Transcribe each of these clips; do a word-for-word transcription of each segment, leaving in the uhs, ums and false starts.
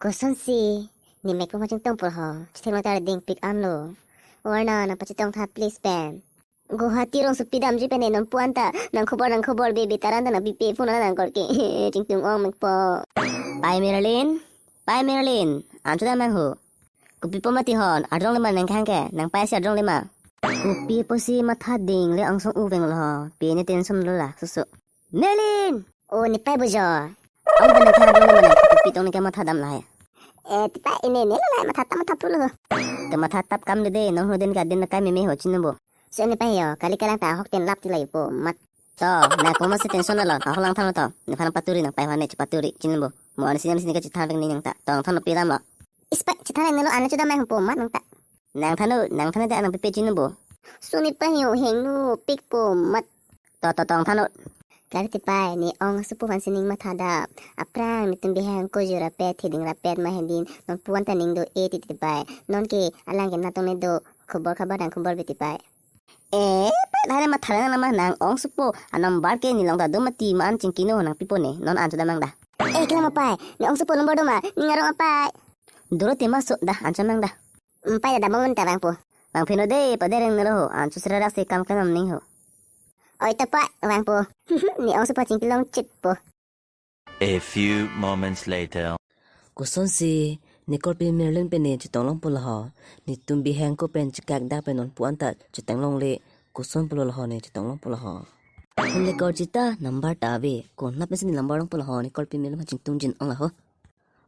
Kosonsi, ne mekpo ma chingtong pul ho, chitheng lo ta ding pik an lo. Warna nang pachetong tha please pen. Guwahati rongsopi damji pen non puan ta, nang khobor nang khobor baby taran ta nang pipe phone nang kor ke, chingtung ong mekpo. Pai Merlin, pai Merlin, an chodam nang ho. Kopi po mati hon, adrong lima nang khang ke, nang pai si adrong lima. Kopi po si matha ding le angsong uveng lo ho, pe ne tension lo la, susu. Merlin! O, ne pai bo jo. Ang benar tha dong mana kopi tong ne ke matha dam lahai. Eh, tipa ini ne lahai matha tap matha pulo. Te matha tap kam de de, nong ho den ka den kai meme ho chinbo. So ne pai yo, kali kalang ta hok ten lap ti lai po mat. To, nang komat si tension lo, ahok lang than to. Nephan paturi nang pai hwane chepaturi chinbo. Mo ani sinam sini ke chithan reng ni nang ta. Tong than pi dam lo. Ispa chithan reng lo ana chodam mai po mat nang ta. Nang than o, nang than de nang pipe chinbo. So ne pai yo heng nu pik po mat. To to tong than o. Kali tipa ne ong supu han sining matha da. Aphrang netum bihang ko jura pet thiding ra pet ma hendin non puan ta ning do e ti tipa. Non ke alang ke natong ne do khobor khabar nang khobor bi tipa. Eh, pai lahai matha nang ma nang ong supu a number ke ne long ta do mati ma an chingki no nang pipo ne non an chodam nang da. Eh, kelang ma pai, ne ong supu number do ma, ning arong apai. Duro tema so da an chodam nang da. Mm, pai da damong ta vangpo. Vang phino de, pa dereng ne lo ho, an chu srarak se kam kanam ning ho. Oi ta pai, vangpo. Ne ong supu chingki long chit po. A few moments later. Kosonsi, ne korpi Merlin pen ne chetong long pulo ho. Netum bihang ko pen chekak dak pen non puan ta chetong long le, koson pulo ho ne chetong long pulo ho. Phone le kor chita number ta ave, konat pen si ne number long pulo ho, ne korpi Merlin ma chingtung jin ong la ho.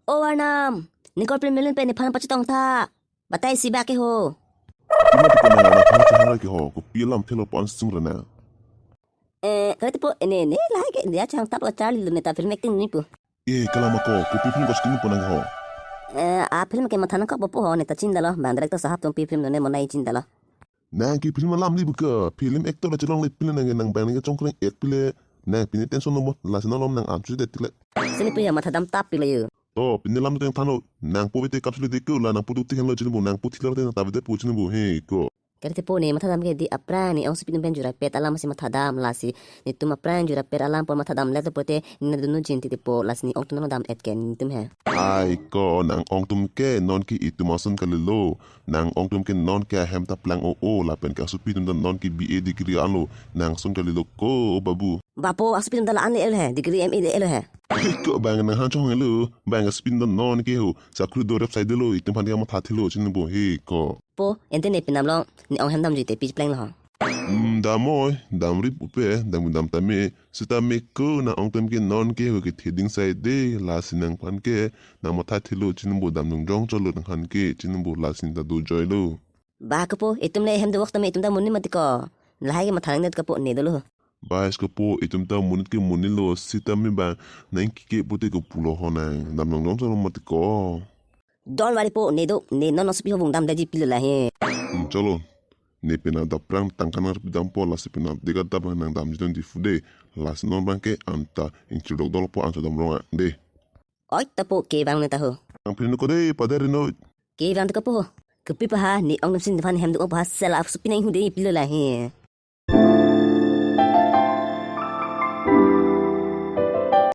O Arnam, ne korpi Merlin pen nephan pachetong tha. Batai si ba ke ho. Ima tu kena na kena chehara ke ho, kopi alam thelo pan sung rana. Eh, kali tipo, ene, ne, lahai ke, dia chang tap la charli lo ne ta film acting ni pu. Eh, kalama ko, kopi film ko skin po nang ho. Eh, a film ke matha nang ko po ho, ne ta chin dalo, bang director sahab tum pi film ne monai chin dalo. Nang ke film alam li buka, film actor la chelong le pile nang nang bang nang chongkreng et pile, nang pine tension no mo, la sina lom nang am chu det tile. Sini pu ya matha dam tap pile yo. To, pine lam teng than o, nang po bete kapsul de ko, la nang po duk teng lo chin bo, nang po thilo teng ta bete po chin bo, he ko. Kali tipo ne matha dam ke di aphrang ne ong supi pen jura pet alam si matha dam lasi netum aphrang jura pet alam por matha dam le to pote ne dunu jin ti tipo lasi ne ong tum dam et ke netum he. Ai ko nang ong tum ke non ke itum ason kali lo. Nang ong tum ke non ke ahem ta plang o o lapen ke asupi tum ta non ke B A degree an lo. Nang son kali lo ko o babu. Bapo asupi tum ta la an le el he, degree M A le el he. Ko bang nang han chong lo, bang asupi tum ta non ke ho. Sakru do rep sai de lo, itum han ke matha thilo chin bo he ko. Po, ente ne pinam long, ne ong hem damji te pi pleng lo ho. Hmm, dam oi, dam rip upe, dam dam tame, sitame ko nang ong tem ke non ke ho ke theding sai de, lasi nangphan ke, nang matha thilo chin bo dam nung jong cholo nangphan ke, chin bo lasi ta do joy lo. Ba ko po, itum le hem do wok tame itum ta muni mati ko. Lahai ke matha nang net ko po ne dolo. Ba is ko po, itum ta muni ke muni lo, sitame ba, nang kike pute ko pulo ho nang, dam nung jong cholo mati ko. Don't worry po, ne do, ne non non supi ho bung dam daji pilo la he. Hmm, cholo. Ne pena dap prang tangkan ngar pidam po lasi pena dega dap nang dam jidon di fude. Lasi non bang ke anta inchir dok dol po anso dam rong a de. Oi ta po ke bang ne ta ho. Ang pinu ko de, pada rino. Ke bang ta ko po ho. Kepi pa ha, ne ong sim depan hem dok po ha sela supi nang hu de pilo la he.